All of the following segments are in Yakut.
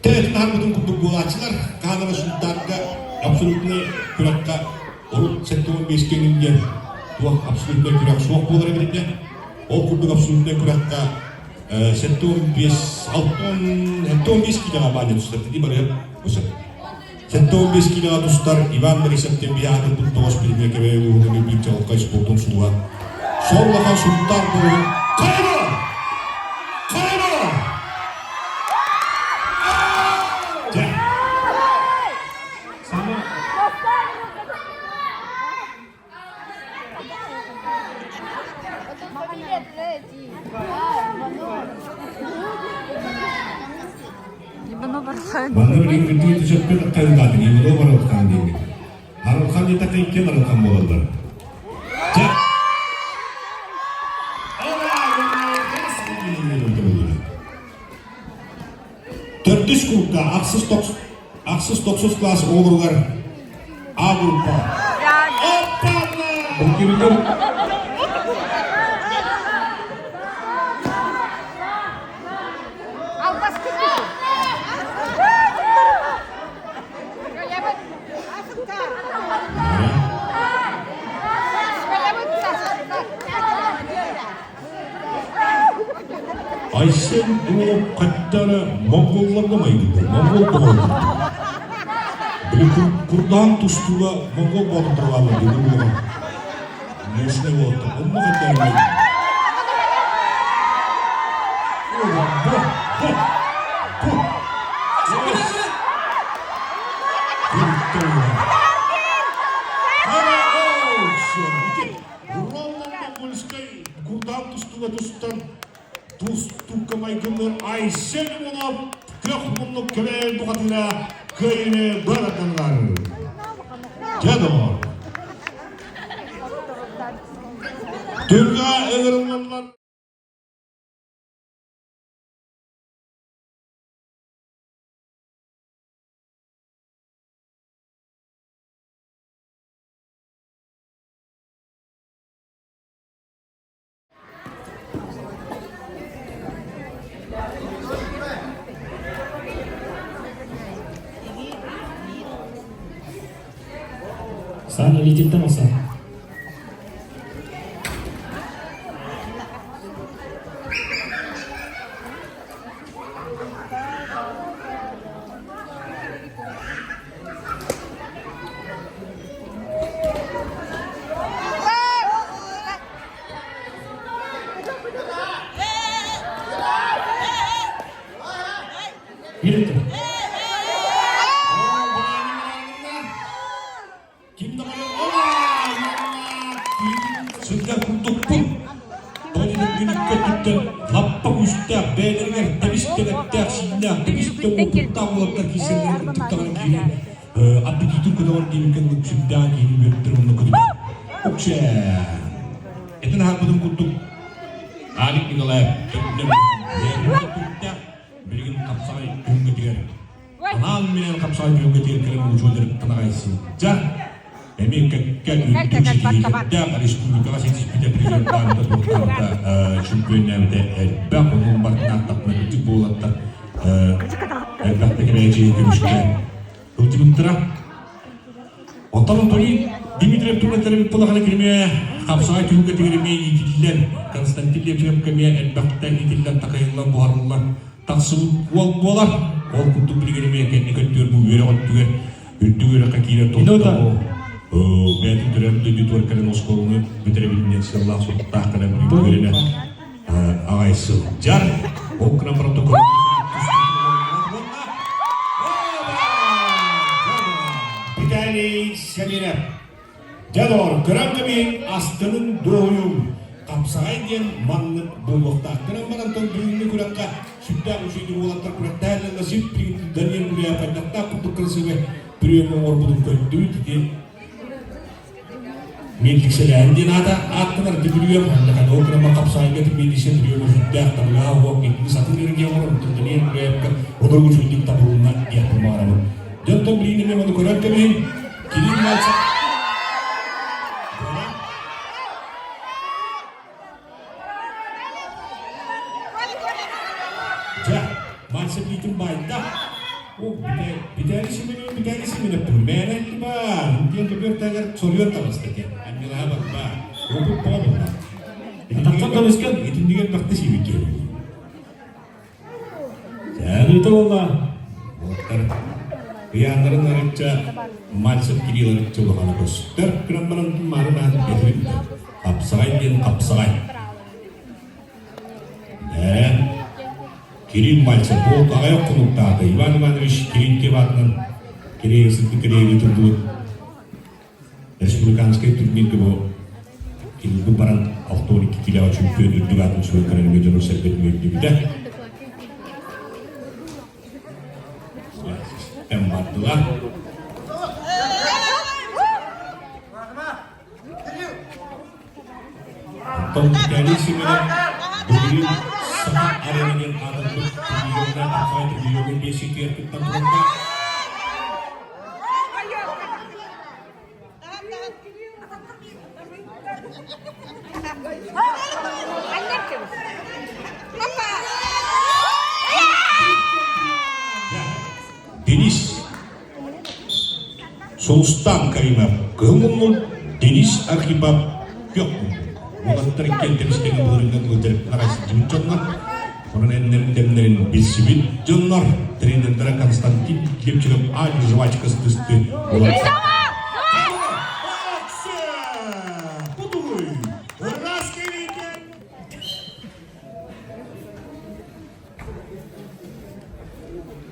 Тэтин аһарбытын курдук буолааччылар Каадара Сунтаарга абсолютнай күрэххэ урут 75 кэҥин диэн туох абсолютнай күрэх суох буолар эбит этэ. Ол курдук абсолютнай күрэххэ 75 75 киилэҕэ баанньа тустар дии барыа бу 75 киилэҕэ тустар Иван Борисов диэн биһи аатырбыт тоҕус билимҥэ Кэбээйи улууһун биир чаҕылхай спордун сулуһа Сор улахан Сунтаар буолун Хайа! Хайа! Дьэ. Манна билигин түсөппүт хайылдаатын Иванов Арылхан диэбит. Арылхан диэтэххэ иккиэн Арылхан буолаллар. Дьэ. Төрдүс курукка ахсыс ахсыс тохсус класс оҕолоругар А группа. Айсен Иванов хаттара монголларга майгыннар, монгол доҕордор. Били курдаан тустууга монгол боотурдар бааллар дии буолан. Мощный уолаттар. Онно хаттара майгын. Бу, бу, бу. Урал-Монгольскай курдаан тустууга тустан тустуука майгынныыр Айсен Иванов көх муннук кэбээн бухатыыра кыайыыны быараталлар. Дьэ доҕор! Түргэ ыҥырыллаллар. Саана илиититтэн ылсан. Билетті. Ким даҕаны сылдьар курдукпун. Тоҕо күнүккэ өттүттэн лаппа күүстээх, бэйэлэригэр тэбис тэбэттээх, сииннээх, тэбис да уопуттаах уолаттар киирсэллэрин курдук даҕаны киирэн аппетитин көтөҕөр диэбиккэ дылы сүрдээх киһини үөрдэр уонна көтүтэр. Уксэ! Этин аһарбытым курдук Алик Николаев төрүттэн билигин хапсаҕай түһүлгэтигэр анаан-минээн хапсаҕай түһүлгэтигэр кэлэн учуот дьарыктан аҕай сылдьар. Эмиэ кэккэ үрдүк ситиһиилэрдээх республикаҕа ситиспитэ президенттаабыта туохтаабыта чемпионнээбитэ элбэх онон барытын ааттахпына кырдьык буолаттар элбэхтэ кэбээчи көмүскэ сылдьыбыттара. Оттон Анатолий Дмитриев тула булахана кириме хапсаҕай түһүлгэтигэр эмиэ иитиллэн Константин Левченко эмиэ элбэхтэ иитиллэн такайыллан буһарыллан тахсыбыт уол буолар. Ол курдук билигин эмиэ кэнники өттүгэр бу үөрэх өттүгэр үрдүк үөрэххэ киирэр толтоҕу бэйэтин төрөөбүт дойдутугар кэлэн оскуоланы бүтэрэбин диэн сыаллаах соруктаах кэлэн үөрэнэ аҕай сылдьар. Ол гынан баран Виталий Сэминов. Дьэ доҕор, көрөн кэбиһиҥ, астынын дуоһуйуҥ. Хапсаҕай диэн маннык буолуохтаах. Гынан баран тон бүгүҥҥү күрэххэ сүрдээх үчүгэй уолаттар күрэхтэһэллэр сип Даниил Гуляев хайдахтаах курдук красивый прием оҥорбутун көрдүбүт. Ити Миэлдиксэлээһин диэн аата ааттанар ити прием. Ол гынан хапсаҕайга ити миэлдиксэ приема сүрдээх табыгаһа уох киһини сатыыр эрэ диэн оҥорор. Даниил Гуляевка одоргу үчүгэйдик табылынна диэхпин баҕарабын. Дьонтон билигин эмиэ маны көрөн кэбиһиҥ. Кирилл Мальцев Дьэ. Мальцев илиитин баайда. О, Виталий Семенович, Виталий Семенов мээнэ баар. Диэн көбүөр соруйан таҕыста диэн. Анньылаһа барба. Опыт тоҕо буолла. Тахсан көмүскэн. Итиннигэр бахта сиибит киһи. Сәлиитэ буолла. Уолаттар ыйааннарын арычча Мальцев Кирилл арычча улахана көстөр. Күрэн баран маарын аатын бэтибит. Хапсаҕай диэн хапсаҕай. Ээ, Кирилл Мальцев бу аҕыйах хонуктаата Иван Иванович Терентьев аатынан Киреев сырдык Кирееви турдубут республиканскай турнирга бу Кириллбы баран 62 килоҕа чемпион үрдүк аатын сүгэн кэлэн дьону сэргэтин үөрдүбүтэ. Систем бардылар. Оттон Виталий Семенов былырыын Саха арена диэн аатырбыт турнирга Архай турнирга биэсиитигэр кыттан турарга Денис Сулустан Каримов кыһыл муннун Денис Архипов күөх муннун. Уолаттар иккиэн тэбис-тэҥ былырыыҥҥа ыалдьарыктар сылдьыбыт дьоннор. Онон эннэрин тэмнэрин билсибит дьоннор тренердэрэ Константин Лепчиков Аня Жвачка сытысты уолаттар.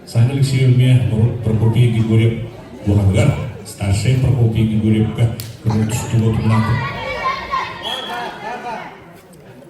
Саня Алексеевна Прокопий Григорьев улаханыгар старшай Прокопий Григорьевка көмө тустууга тумнаатым.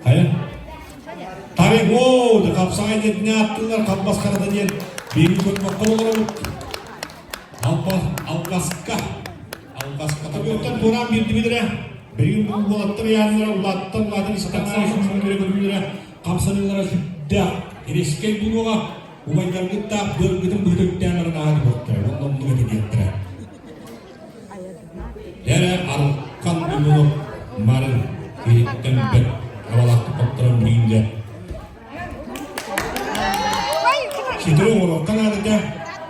Хайа? Тарик, оо, да хапсаҕай диэн ааттыылар хампас харата диэн биһиги көрбөккө олоробут. Албаска, албаска. Табыттан туораан биэрдибит эрэ. Билигин бу уолаттар ыйааннара улааттар улаатан истэхтэрэ сүрүннэрэ көрүүлэрэ хамсаныылара сүрдээх рискэй буолуоҕа убайдаргыттаах быаргытын быһыта үктээн баран ааһа түһүөхтэрэ уонна оннук этэ диэхтэрэ. Эрэ арылхан уҥуох марын киһиттэн бэрт абалаахтык хотторон билигин дьэ Ситэри оҥоруохха наадата,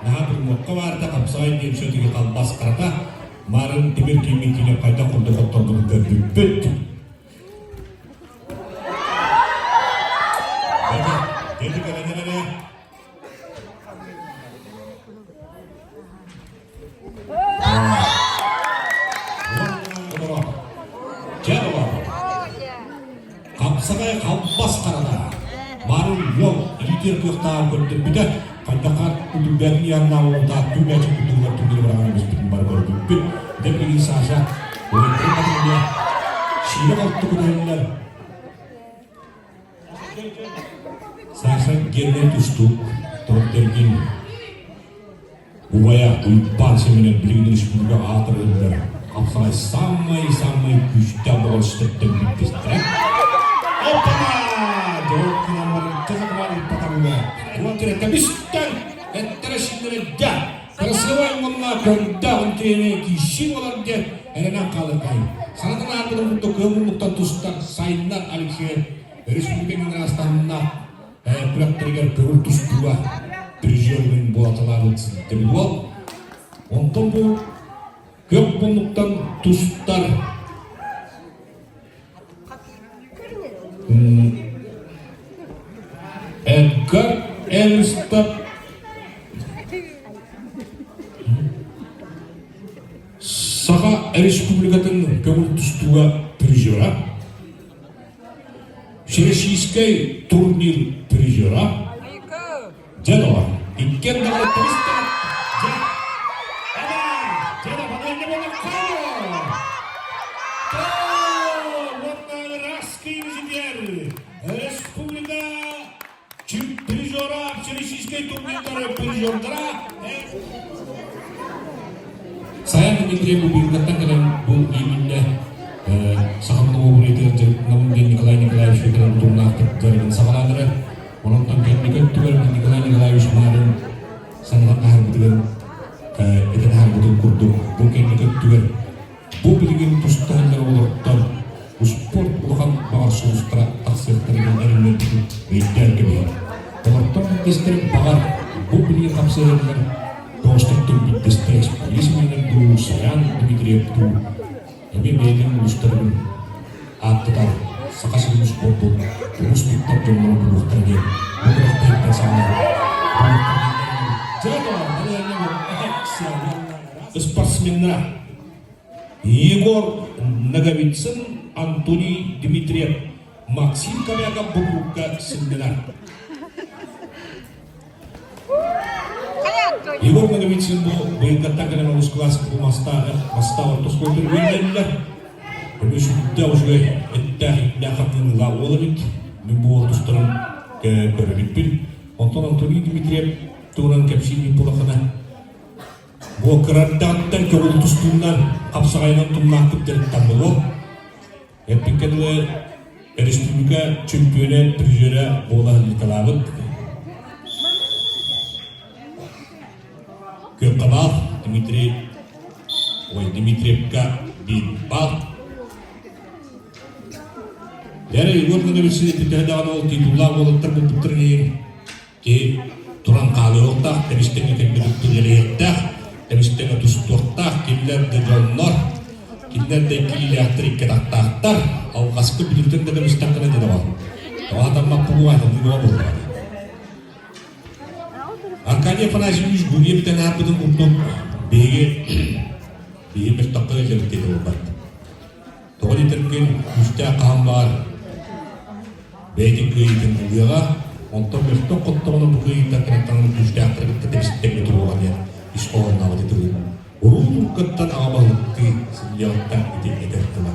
наһаа турумуохха баарта, хапсаҕай диэн сөтүгү талбас харата, марын тимир кииммин киинэ хайдах курдук хотторбутун көрбүппүт. Дети кэлэн эрэ. Хапсаҕай халбас харата. Марын уол илиитигэр кыахтааҕын көрдөрбүтэ. Хайдахха күтүрбээтин яннаах уолтаах түүнээчи курдугар түннэри быраҕан биспитин бары көрбүппүт. Дэ билигин Саша уолаттарын батырыйа сиирэ халты көтөллөр. Саша геннай тустуук Тордергин убайа Уйбаан Семенов билигин республика аатырыллар хапсаҕай самай-самай күүстээх бөҕөстөртөн биирдэстэрэ. Оппана! Дьоҕур кынаммарын часакыбар ыппатамҥа уон тирэтэ бүстэн эттэрэ синнэрэ дьэ красивай уонна көрдөөх интириэнэ киирсии буолар диэн эрэнэн хаалыркай. Санатан аарбытын курдук кыыл муннуктан тустар сайыннар Алексеев республика ырастанна күрэхтэригэр көҥүл тустууга призербин буолаталаабыт сылдьыбыт. Онтон бу көп муннуктан тустар Эдгар Эрстап Саха Республикатын көҥүл тустууга призера, Всероссийскай турнир призера, дьэ доҕор, иккиэн даҕаны туристар, дьэ, дьэ да балайда Уонна Республика призера Всероссийскай турнирдары призердара Сайын Дмитриев Бубилгаттан кэлэн бу ииминнэ сахам ноҕуобуруйтугар дьарыктанабын диэн Николай Николаевич Викторов утумнаахтык дьарыгын саҕалаан эрэр. Онон кэнники өттүгэр Николай Николаевич Марын санатан таһаарбытыгар этэн таһаарбытын курдук бу кэнники өттүгэр бу билигин тустаһыллар оҕолортон успуорт улахан баҕар сулустара тахсыахтарыгар эрэнэрбитин өйдөөн кэбиһэр. Олортон биирдэстэрин баҕар бу билигин хапсыһыылар тоҕустартан биирдэстэрэ Борис дуу, Саян Дмитриев дуу эмиэ бэйэтин улуустарын ааттатар Саха сирин спордун тумус туттар дьонноро буолуохтара диэн бу күрэхтэһииттэн саҕалаан спортсменнара Егор Ноговицын, Антоний Дмитриев, Максим Коряков бу сынньанар. Егор Ноговицын бу быйылгаттан кэлэн олус кылаас бу мастаах орто оскуолатын үөрэнэллэр. Көмүс сүрдээх үчүгэй эттээх ииттээх хатыылаах уол эбит. Мин бу уол тустарын көрө иликпин. Онтон Антоний Дмитриев туһунан кэпсиир буоллаххына, бу кырардааттан көҥүл тустуунан хапсаҕайынан тумнаахтык дьарыктаммыт уол. Эппиккэ дылы, республика чөмпүйүөнэ, призерэ буола сылдьыталаабыт. Күөххэ баал Дмитрий, ой, Дмитриевка биир баал. Дьэ, Егор Ноговицын эппитэ даҕаны ол титуллаах уолаттар булбуттарын иһин киһи туран хаалыахтаах, тэбис-тэҥҥэ кэлбит үлэлиэхтээх, тэбис-тэҥҥэ тустуохтаах, кинилэр да дьоннор, кинилэр да иккилиилээхтэр, икки атахтаахтар, алҕаска бүлүүтэн да көмүстэххинэ дьэ доҕор. Тоҕо хатаммат буолуо, ханнык буоллаҕа. Аркадий Афанасьевич Гурьев тэнаарбытын курдук биһиги биһиги мөлтөххө ыалдьабыт диэтэ буолбат. Тоҕо диэтэргин күүстээх хаһан баар бэйэтин кыайыытын ылыаҕа, онтон мөлтөх хоттоҕуна бу кыайыыттан кынаттанан күүстээхтэри кытта тэбистэҥҥэ туруоҕа диэн ис хоһоонноох тылын уруу туркаттан аҕа баһылыктыы сылдьыаҕыттан ити этэр тыла.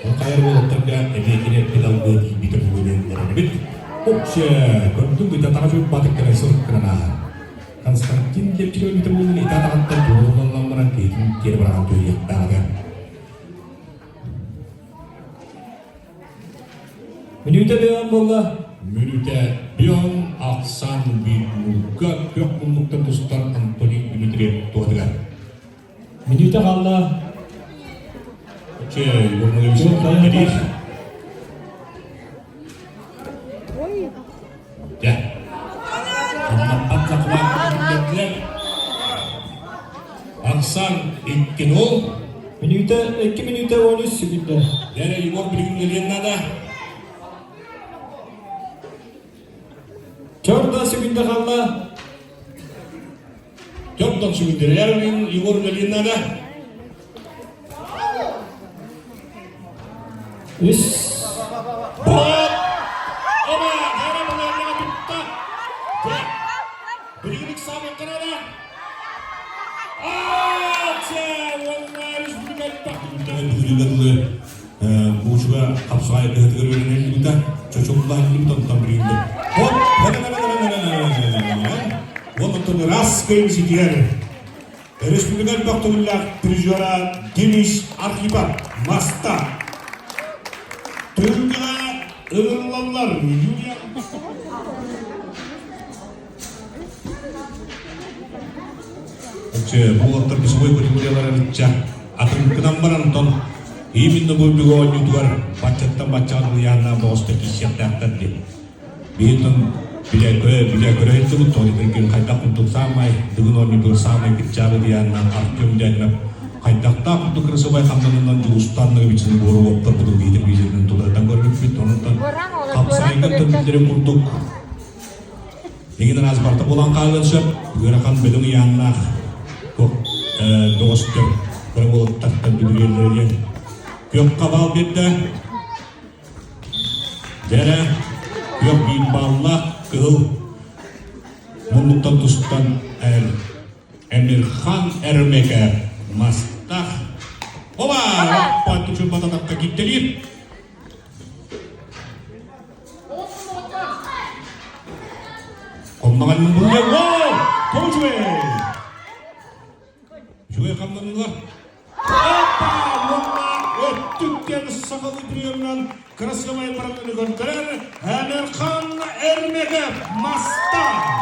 Ол хайар уолаттарга эмиэ кини эппит алгыа тиийбитэ буолуо диэн эрэнэбит. Опче, көрдүм быта таҕа чуйбатык кэлэн сырыттыран ааһар. Константин Лепчик өлбүтэ буолун ити атаҕыттан туруоруллан баран киһитин тиэрэ быраҕан түһүйэхтээҕэ. Мүнүүтэ бөөн буолла. Мүнүүтэ бөөн ахсаан биир күөх муннуктан тустар Антоний Дмитриев туһатыгар. Мүнүүтэ хаалла. Чэ, Егор Дьэ. Хамнаппат захват Ахсан 2-0. Мүнүүтэ, 2 мүнүүтэ 13 секунда. Дьэ, Егор билигин үлэлиэн наада. Төрт секунда хаалла. Төрт секунда. Егор үлэлиэн наада. Үс. Бот! Оба! Дьэ, балаһыанньаҕа тутта. Дьэ, билигин ыксаабакка наада. Буучуга хапсаҕай кыһатыгар үөрэнэллибитэ, чочуллаһыллыбыт онтон билигин От Онтон ыраас кыайыы ситиһэр Республика элбэх төгүллээх призера Денис Архипов Маста Түһүлгэҕэ ыҥырыллаллар Юлия Буолаттар весовой категориялар ычча атын гынан баран онтон именно бу бүгэ оонньуутугар баччаттан баччаҕа дылыйааннаах боҕостор киирсиэхтээхтэр диэн. Биһиттэн билэ билэ көрө иһиттибит, тоҕо хайдах курдук саамай дыгын оонньуутугар саамай кырдьаабы дияннаах Артем Дягилев хайдахтаах курдук красивай хамнанынан Дьулустан Ноговицыны буору уоптарбытын биитин биитинэн тутатан көрбүппүт. Онтон хапсайга төбүллэрин курдук Игин араас барыта буолан хаалыан сөп, ыарахан бөдөҥ ыйааннаах бөҕөстөр кыра уолаттартан бүдүрүйэллэрэ диэн күөххэ баал биэрдэ. Дьэрэ, күөх биир бааллаах кыһыл муннуктан тустан Эмирхан Эрмеке мастах. Оба! Раппа түчүн бататакка киттелиир. Хонноҕон булла. Воу! Тоҕучугэй! Үчүгэй хамнаннылар. Опа! Уонна өттүктэн сахалыы приемынан красивай барытын көрдөрөр Эмирхан Эрмеков Маста!